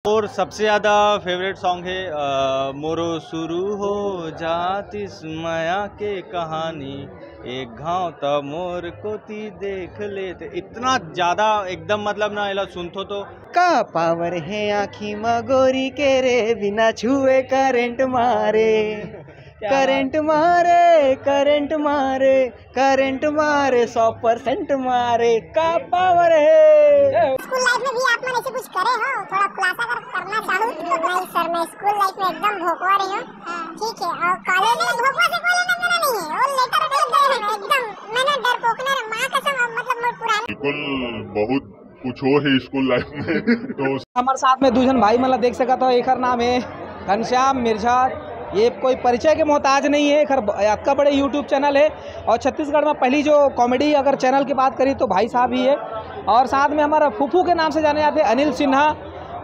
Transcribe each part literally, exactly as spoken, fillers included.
और सबसे ज्यादा फेवरेट सॉन्ग है अ, मोरो शुरू हो जातिस मया के कहानी, एक घाव त मोर कोती देख लेते। इतना ज्यादा एकदम मतलब ना एला सुनथो तो का पावर है आँखी म गोरी के रे, बिना छुए करंट मारे। करंट मारे, करंट मारे, करंट मारे, सौ परसेंट मारे, का पावर है। स्कूल लाइफ में भी आप मन ऐसे कुछ करे हो? थोड़ा खुलासा अगर करना चाहो तो। नहीं सर, मैं स्कूल लाइफ में एकदम भोकवा रही हूँ। ठीक है, और कॉलेज में भोकवा से कोई लेना देना नहीं है, वो लेटर पे गए हैं एकदम। मैं ना डरपोकना रे, माँ कसम, अब मतलब मोर पुराने बिल्कुल बहुत कुछ हो है स्कूल लाइफ में तो। हमारे साथ में दू झन भाई मन ला देख सकत हो, एकर नाम है घनश्याम मिर्झा। ये कोई परिचय के मोहताज नहीं है, एकर ब- अतका बड़े यूट्यूब चैनल है। और छत्तीसगढ़ में पहली जो कॉमेडी अगर चैनल की बात करी तो भाई साहब ही है। और साथ में हमारा फूफू के नाम से जाने जाते हैं अनिल सिन्हा,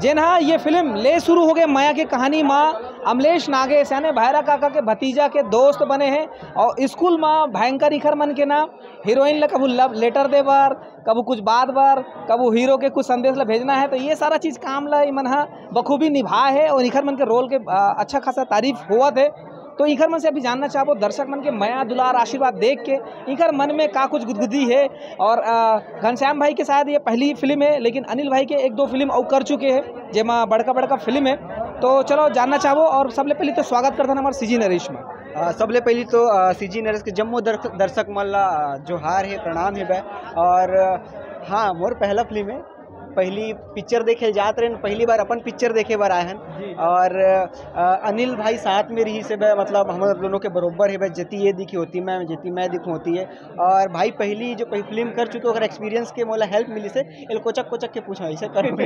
जेन हा ये फिल्म ले शुरू हो गए मया के कहानी माँ अमलेश नागेश यानी भैरा काका के भतीजा के दोस्त बने हैं। और स्कूल में भयंकर इखर मन के ना हीरोइन ला कभू लव लेटर दे बर, कभू कुछ बात बर, कभू हीरो के कुछ संदेश ला भेजना है, तो ये सारा चीज काम ला इमन हा बखूबी निभाए है और इखर मन के रोल के अ, अच्छा खासा तारीफ होवत है। तो इखर मन से अभी जानना चाहबो दर्शक मन के मया दुलार आशीर्वाद देख के इखर मन में का कुछ गुदगुदी है। और अ, घनश्याम भाई के शायद ये पहली फिल्म है, लेकिन अनिल भाई के एक दो फिल्म और कर चुके हैं, जेमा बड़का बड़का फिल्म है। तो चलो जानना चाहबो और सबले पहले तो स्वागत करथन हमारे सीजी नरेश में। अ, सबले पहली तो सीजी नरेश के जम्मो दर्श- दर्शक मन ला अ, जोहार है, प्रणाम है बे। और अ, हाँ, मोर पहला फिल्म है, पहली पिक्चर देखे जात रहे, पहली बार अपन पिक्चर देखे बर आए हन। और अ, अनिल भाई साथ में रही से बे, मतलब हम दोनों के बरोबर है बे, जेती ये दिखी होती मैं, जेती मैं दिखूँ होती है। और भाई पहली जो पहली फिल्म कर चुके ओकर एक्सपीरियंस के मोला हेल्प मिली से, एल कोचक कोचक के पूछा ऐसे करूँगा।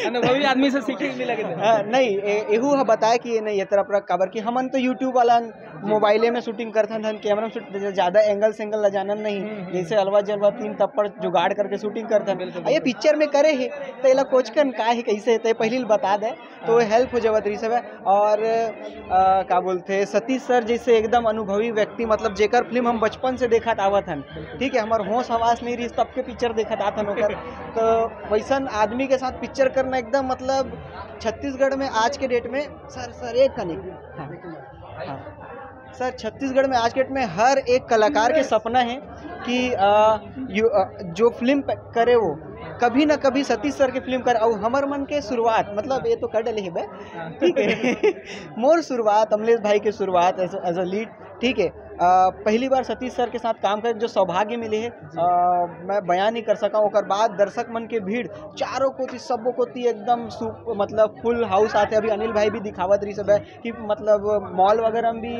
अनुभवी आदमी से सीखे के मिला के। हाँ, नहीं, ए- एहू ह बताए कि ये नहीं ये तरह पूरा काबर कि हमन तो यूट्यूब वाला मोबाइले में शूटिंग करथन धन, कैमरा में शूट, ज़्यादा एंगल सेंगल ला जानन नहीं। हम्म, हम्म। जैसे अलवा जलवा तीन तप्पड़ जुगाड़ करके शूटिंग करथन। बिल्कुल, आ, ये बिल्कुल। पिक्चर में करे है तो एला कोचकन का है कैसे है तो ये पहली बता दे तो वो हेल्प हो जावत रही सब है। और अ, का बोलते हैं सतीश सर जैसे एकदम अनुभवी व्यक्ति, मतलब जेकर फिल्म हम बचपन से देखत आवत हन, ठीक है, हमार होश हवास नहीं रही तब के पिक्चर देखत आत हन ओकर। तो वैसन आदमी के साथ पिक्चर करना एकदम मतलब छत्तीसगढ़ में आज के डेट में सर सर एक कनिक हाँ, हाँ। सर छत्तीसगढ़ में आज के डेट में हर एक कलाकार के सपना है कि अ, यू- अ, जो फिल्म प- करे वो कभी ना कभी सतीश सर के फिल्म कर। और हमर मन के शुरुआत मतलब ये तो कर डले है बे, ठीक है। मोर शुरुआत अमलेश भाई के शुरुआत एज अ लीड, ठीक है। अ, पहली बार सतीश सर के साथ काम करे जो सौभाग्य मिले है अ, मैं बयान नहीं कर सका। ओकर बाद दर्शक मन के भीड़ चारों कोती सबो कोती एकदम सु- मतलब फुल हाउस आते। अभी अनिल भाई भी दिखावत रही सब है कि मतलब मॉल वगैरह में भी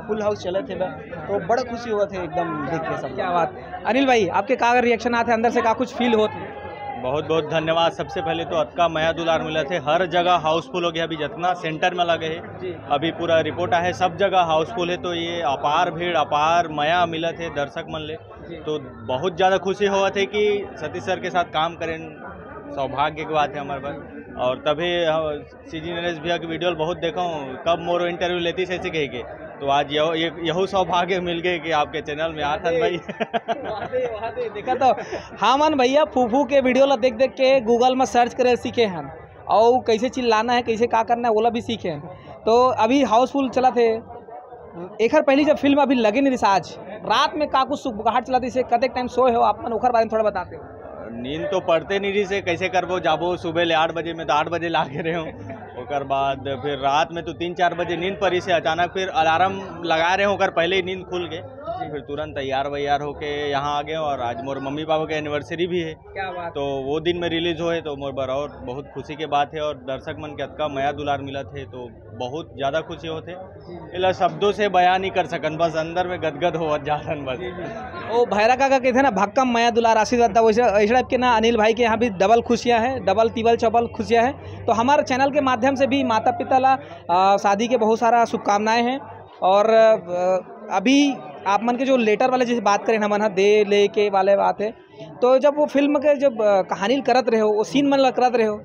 फुल हाउस चलत है बे, तो बड़ा खुशी होवत है एकदम देख के सब। क्या बात। अनिल भाई, आपके का रिएक्शन आते अंदर से, का कुछ फील होत है? बहुत बहुत धन्यवाद। सबसे पहले तो अतका मया दुलार मिलत है, हर जगह हाउसफुल हो गया। अभी जितना सेंटर में लगे है जी। अभी पूरा रिपोर्ट आहे, सब जगह हाउसफुल है, तो ये अपार भीड़, अपार मया मिलत है दर्शक मन ले। जी। तो बहुत ज़्यादा खुशी होवत है कि सतीश सर के साथ काम करें, सौभाग्य की बात है हमारे पास। और तभी हम सीजी नरेश भैया के वीडियो बहुत देखा हूँ, कब मोरो इंटरव्यू लेती से ऐसे कह के। तो आज यह ये, यहू सौभाग्य मिल गए कि आपके चैनल में आथन भाई। वाह दे, वाह दे। देखा तो हमन भैया फूफू के वीडियो ला देख देख के गूगल में सर्च करे सीखे हन, और कैसे चिल्लाना है, कैसे का करना है, ओला भी सीखे हन। तो अभी हाउसफुल चलत है। एखर पहली जब फिल्म अभी लगे नहीं रहिस, आज रात में का कुछ सुगबुगाहट चलत रहिस, कतेक टाइम सोए हो आप मन, ओखर बारे में थोड़ा बताते हो। नींद तो पड़ते नहीं रहिस, कैसे करबो, जाबो सुबह ले आठ बजे में, तो आठ बजे लागे रहे हो। ओकर बाद फिर रात में तो तीन चार बजे नींद पड़ी से अचानक, फिर अलार्म लगाए रहे हो, ओकर पहले ही नींद खुल के फिर तुरंत तैयार वैयार होके यहाँ आ गए। और आज मोर मम्मी पापा के एनिवर्सरी भी है, क्या बात। तो वो दिन में रिलीज होए तो मोर बर और बहुत खुशी के बात है। और दर्शक मन के अतका मया दुलार मिलत है तो बहुत ज़्यादा खुशी होत है। एला शब्दों से बयान नहीं कर सकन, बस अंदर में गदगद होवत जाथन बस। ओ भैरा काका कहते ना भक्कम मया दुलार आशीर्वाद था, वैसे ऐसे टाइप के ना अनिल भाई के यहाँ भी डबल खुशियाँ हैं, डबल टिबल चौबल खुशियाँ हैं। तो हमारे चैनल के माध्यम से भी माता पिता ला आ, शादी के बहुत सारा शुभकामनाएं हैं। और अ, अभी आप मन के जो लेटर वाले जैसे बात करें हमन हा दे ले के वाले बात है, तो जब वो फिल्म के जब अ, कहानी ल करत रहे हो, वो सीन मन ला करत रहे हो,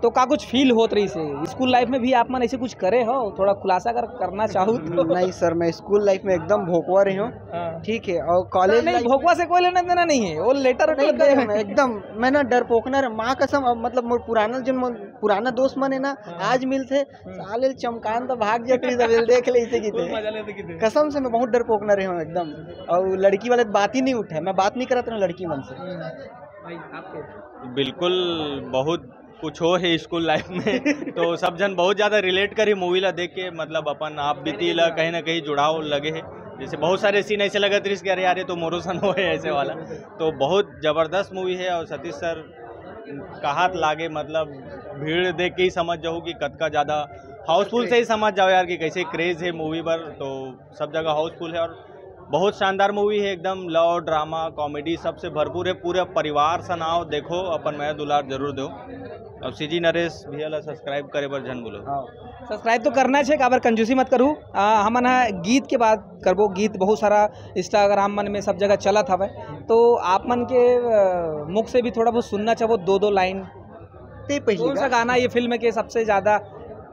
तो का कुछ फील होत रहिस हे स्कूल लाइफ में भी? आप मन ऐसे कुछ करे हो, थोड़ा खुलासा अगर करना चाहू तो। नहीं सर, मैं स्कूल लाइफ में एकदम भोकवा रहे हूँ। हाँ। ठीक है, और कॉलेज नहीं, लाइफ भोकवा से कोई लेना देना नहीं है, वो लेटर नहीं करे मैं एकदम। मैं ना डरपोकना रहे, माँ कसम। अब मतलब मोर पुराना जो मन, पुराना दोस्त मन है ना, हाँ। आज मिलथे, साले चमकान तो भाग जाते सब देख ले इसे की मजा लेते किते। कसम से मैं बहुत डरपोकना रहे हूँ एकदम। और लड़की वाले बात ही नहीं उठाए, मैं बात नहीं करत रहा लड़की मन से। भाई आपके बिल्कुल। बहुत कुछ हो है स्कूल लाइफ में तो सब जन बहुत ज़्यादा रिलेट करी मूवी ला देख के। मतलब अपन आप बीती ला कहीं ना कहीं जुड़ाव लगे है। जैसे बहुत सारे सीन ऐसे लगत रहिस कि अरे यार, ये तो मोरो सन हो है ऐसे वाला। तो बहुत ज़बरदस्त मूवी है और सतीश सर कहात लागे, मतलब भीड़ देख के ही समझ जाओ कि कतका ज़्यादा हाउसफुल से ही समझ जाओ यार कि कैसे क्रेज है मूवी पर। तो सब जगह हाउसफुल है और बहुत शानदार मूवी है एकदम। लव, ड्रामा, कॉमेडी सबसे भरपूर है। पूरे परिवार सन आओ, देखो, अपन मया दुलार जरूर दो। अब सीजी नरेश भैया ला सब्सक्राइब करे बर झन बोलो। सब्सक्राइब तो करना है, काबर कंजूसी मत करू। आ, हमन ह गीत के बात करबो। गीत बहुत सारा इंस्टाग्राम मन में सब जगह चलत हवय, तो आप मन के आ, मुख से भी थोड़ा बहुत सुनना चाहबो, दो दो लाइन। ते पहली कौन सा गाना ये फिल्म के सबसे ज्यादा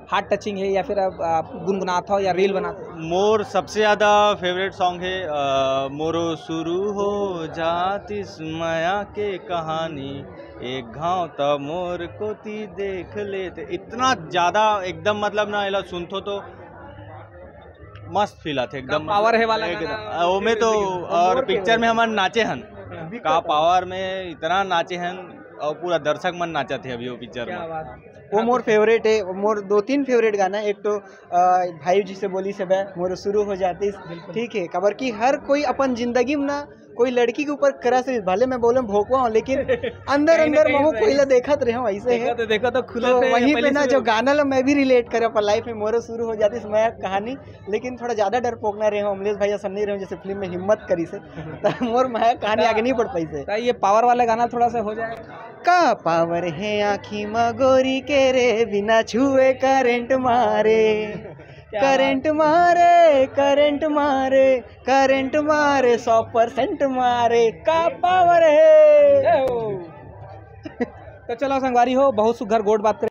हार्ट टचिंग है, या फिर आप, आप गुनगुनात हो या रील बनात हो? मोर सबसे ज़्यादा फेवरेट सॉन्ग है अ, मोरो शुरू हो जातिस मया के कहानी, एक घाव त मोर कोती देख लेते। इतना ज़्यादा एकदम, मतलब ना, एला सुनथो तो मस्त फील आथे एकदम। का पावर है वाला एकदम। गाना? अ, ओमे तो और पिक्चर में हमन नाचे हन, का पावर में इतना नाचे हन और पूरा दर्शक मन नाचत है अभी वो पिक्चर क्या में। बात। वो मोर फेवरेट है। मोर दो तीन फेवरेट गाना है। एक तो अ, भाई जी से बोली से बे मोर शुरू हो जातिस। ठीक है, काबर कि हर कोई अपन जिंदगी में ना कोई लड़की के ऊपर क्रश रही, भले मैं बोले भोकवा हूँ, लेकिन अंदर कहीं ना अंदर कहीं महू से। कोई ला देखत रहे हूँ ऐसे देखो है। तो देखो तो खुला तो थे वहीं पे पहले ना से। जो गाना ला मैं भी रिलेट करे अपन लाइफ में, मोर शुरू हो जातिस मया कहानी, लेकिन थोड़ा ज्यादा डरपोकना रहे हूँ। अमलेश भैया सन्नी रहे हूँ, जैसे फिल्म में हिम्मत करी से, तो मोर मया कहानी आगे नहीं बढ़ पाई से। तो ये पावर वाला गाना थोड़ा सा हो जाए। का पावर है आँखी मा गोरी के रे, बिना छुए करंट मारे, क्या करंट मारे, करंट मारे, करंट मारे, सौ परसेंट मारे, का पावर है। तो चलो संगवारी हो, बहुत सुघर गोठ बात करे।